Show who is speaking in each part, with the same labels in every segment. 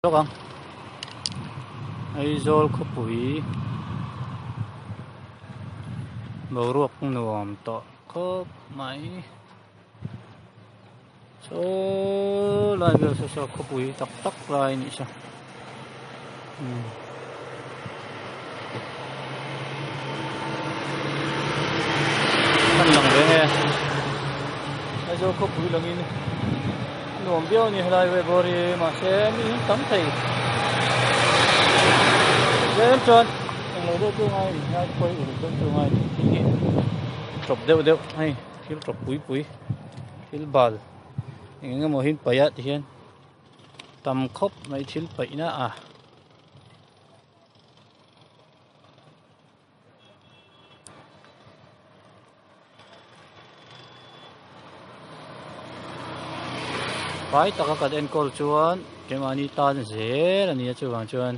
Speaker 1: Lawk ang Aizawl khawpui boruak nuam tawh khawp mai saw lai vel saw saw khawpui tak tak lai a nih saw umm. Kan lang ve nge Aizawl khawpui langin Nuam viau a ni helai ve bawr hi mahse mi hi tam thei tlem chuan englo deuh chu ngai a ni ngai khawi uluk deuh chu ngai a ni thil hi tawp deuh deuh hei thil tawp pui pui thil bal eng eng emaw hi an paih a tihian tam khawp mai thil paihna a. Fai taka kan enkawl chuan keimahni tan zel a ni a chuvang chuan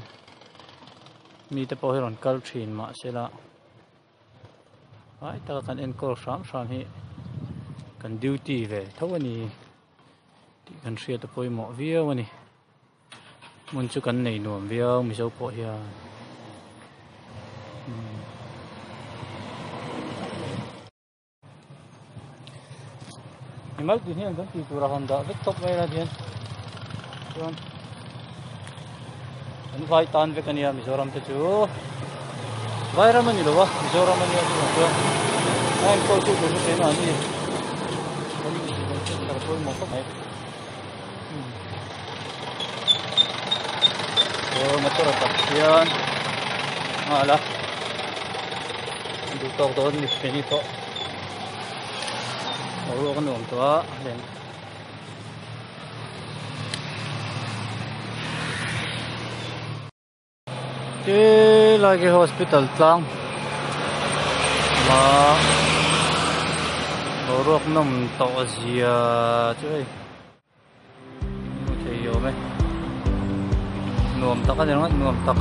Speaker 1: mite pawh hi rawn kal thin mahsela fai taka kan enkawl hram hram hi kan duty ve tho a ni tih kan hriat a pawimawh viau a ni. Hmun chu kan nei nuam viau Mizo pawh hian umm mimal tih hian kan tih tur a han dah vek tawp mai a hian chuan an vai tan vek a nia Mizoram te chu vairam a ni lo a Mizoram a nia chuvang chuan a enkawl tu tur chu keimahni kan inhriat pawimawh khawp mai. Aw motor a tak hian nghal a duh tawk dawn ni many pawh boruak a nuam tawh a len Ti lai khi hospital tlang ah boruak nawm tawh zia chu hei hmu thei awm e nuam tak a ni ringawt nuam tak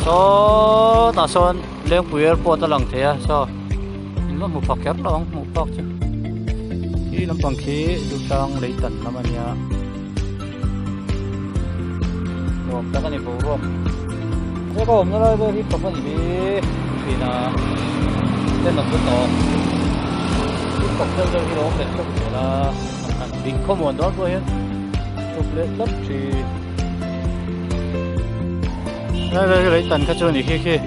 Speaker 1: sawtah sawn lengpui airport a lang thei a saw in va hmu phak kher lo ang hmuh phak chu khi lampang khi Dutlang leitan lam a nia. Nuam tak a ni boruak he ka awmna lai vel hi tawp a ni hi thin a tenawm te tawh thil tawp deuh deuh hi lo awm leh thlawp zel a han ding khawmuan dawn pawh hian tawp leh tlat thin lai vel hi lei tan kha chu a ni khi khi.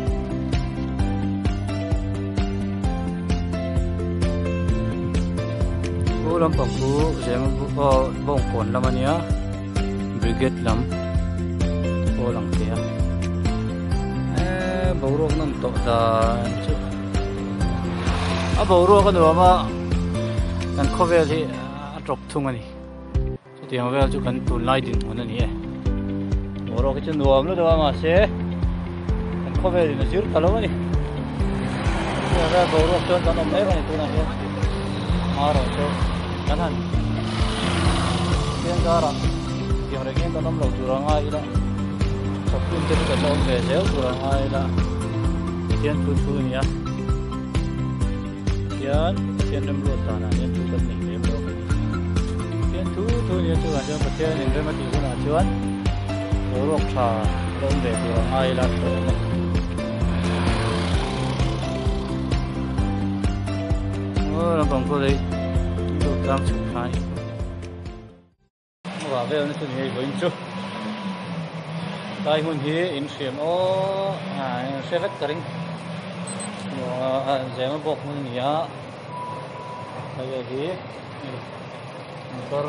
Speaker 1: Khu lampang khu zem aw bawngkawn lam a nia brigade lam pawh a lang thei a eee boruak nawm tawh dan chu a boruak a nuam a kan khawvel hi a tawp thung a ni chutiang vel chu kan tunlai dinhmun a ni e boruak hi chu nuam lutuk a mahse kan khawvel in a zir ta lo a ni chutiang vel boruak chuan kan awm mek a ni tunah hian marawh chu kan han Piangzarah tiang reng hian kan awm lo tur a ngai ila thawktum te chu kan la awm ve zel tur a ngai ila Pathian thu thu a ni a Pathian Pathian remruat danah hian thu kan nei lem lo a ni Pathian thu thu a ni a chuvang chuan Pathian inrem a tih hunah chuan boruak tha la awm ve tur a ngai ila tha awm a. Aw lampang pawh lei dawt tlang chhuk kha a ni. Vah vel na chu ni hei vawiin chu tlai hmun hi in hriam aw hre vek ka ring zema bawk hmun a ni a hei vel hi motor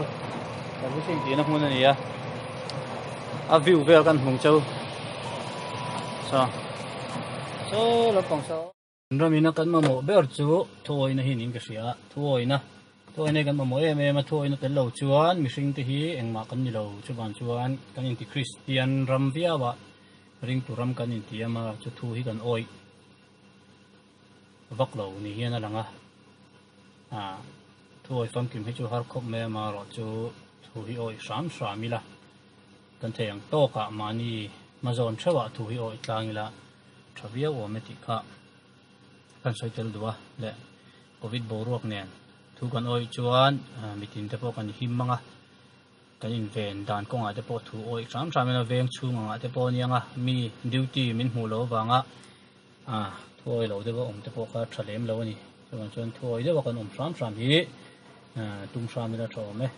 Speaker 1: servicing tihna hmun a ni a a view vel kan hmung cheu saw saw lampang saw. Ramina kan mamawh ber chu thuawina hi niin ka hria a, thuawina, thuawina hi kan mamawh em em a, thuawina tel lo chuan mihring te hi engmah kan ni lo, chuvang chuan kan inti Kristian ram viau a, ringtu ram kan inti em a, chu thu hi kan awih vak lo ni hian a lang a, ah thuawi famkim hi chu har khawp mai a, marawh chu thu hi awih hram hram ila, kan thei ang tawkah mahni hmazawn theuhah thu hi awih tlang ila. Tha viau awm e tih kha kan sawi tel duh a le covid boruak nen thu kan awih chuan mitin te pawh kan him mang a. Kan inven dan kawngah te pawh thu awih hram hram ila veng chhung angah te pawh a nia nga mi duty min hmuh loh avanga ah thu awih lo deuha awm te pawh kha tha lem lo a ni. Chuvang chuan thu awih deuha kan awm hram hram hi tum hram ila tha awm e.